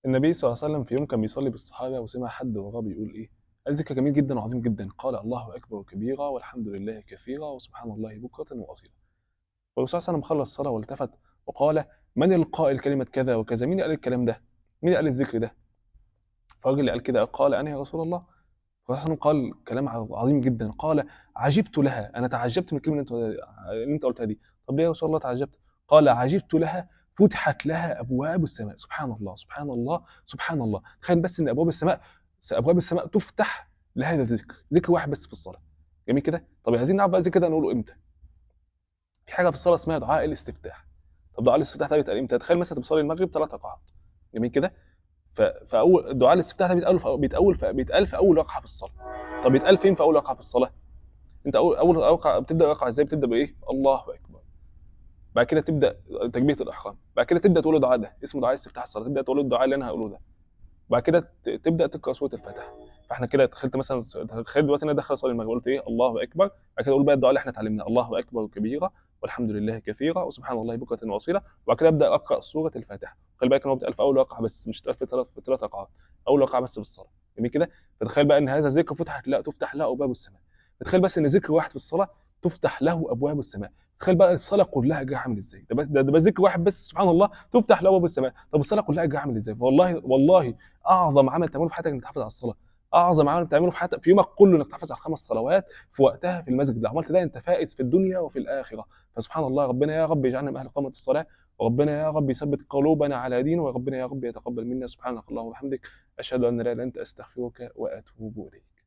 النبي صلى الله عليه وسلم في يوم كان بيصلي بالصحابة وسمع حد وراه بيقول ايه؟ قال ذكر جميل جدا وعظيم جدا، قال: الله اكبر كبيرا والحمد لله كثيرا وسبحان الله بكره واصيلا. والرسول صلى الله عليه وسلم خلص الصلاة والتفت وقال: من القائل كلمة كذا وكذا؟ مين قال الكلام ده؟ مين قال الذكر ده؟ فالراجل اللي قال كده قال: انا يا رسول الله. فالرسول قال كلام عظيم جدا، قال: عجبت لها، انا تعجبت من الكلمة اللي انت قلتها دي. طب ليه يا رسول الله تعجبت؟ قال: عجبت لها فتحت لها ابواب السماء. سبحان الله، سبحان الله، سبحان الله. تخيل بس ان ابواب السماء تفتح لهذا الذكر، ذكر واحد بس في الصلاة. جميل كده؟ طب عايزين نعرف بقى الذكر ده نقوله امتى؟ في حاجة في الصلاة اسمها دعاء الاستفتاح. طب دعاء الاستفتاح ده بيتقال امتى؟ تخيل مثلا بتصلي المغرب ثلاث ركعات، جميل كده؟ فاول دعاء الاستفتاح ده بيتقال في اول ركعة في الصلاه. طب بيتقال فين في اول ركعة في الصلاه؟ انت اول ركعة بتبدا ركعة ازاي؟ بتبدا بايه؟ الله اكبر. بعد كده تبدا تكبيرة الاحرام، بعد كده تبدا تقول الدعاء ده، اسمه دعاء استفتاح الصلاه، تبدا تقول الدعاء اللي انا هقوله ده. بعد كده تبدا تقرا سورة الفاتحه. فاحنا كده دخلت مثلا، تخيل دلوقتي انا داخل اصلي المغرب، قلت ايه؟ الله اكبر. بعد كده اقول بقى الدعاء اللي احنا اتعلمناه: الله اكبر كبيرا والحمد لله كثيرا وسبحان الله بكره واصيلا. وبعد كده ابدا اقرا سورة الفاتحه. خلي بالك ان هو بيتقال في اول ركعة بس، مش بيتقال في ثلاث ركعات، اول ركعة بس في الصلاه. جميل كده؟ فتخيل بقى ان هذا الذكر فتحت لا تفتح له ابواب السماء. تخيل بس ان ذكر واحد في الصلاة تفتح له ابواب السماء. تخيل بقى الصلاة كلها اجرها عامل ازاي؟ ده بس ذكر واحد بس، سبحان الله، تفتح له ابواب السماء. طب الصلاة كلها اجرها عامل ازاي؟ والله والله اعظم عمل تعمله في حياتك انك تحافظ على الصلاه. اعظم عمل تعمله في حياتك في يومك كله انك تحافظ على الخمس صلوات في وقتها في المسجد. لو عملت ده انت فائز في الدنيا وفي الاخره. فسبحان الله، ربنا يا رب يجعلنا من اهل اقامه الصلاه، وربنا يا رب يثبت قلوبنا على دينه، وربنا يا رب يتقبل منا. سبحانك اللهم وبحمدك، اشهد ان لا اله الا انت، استغفرك واتوب اليك.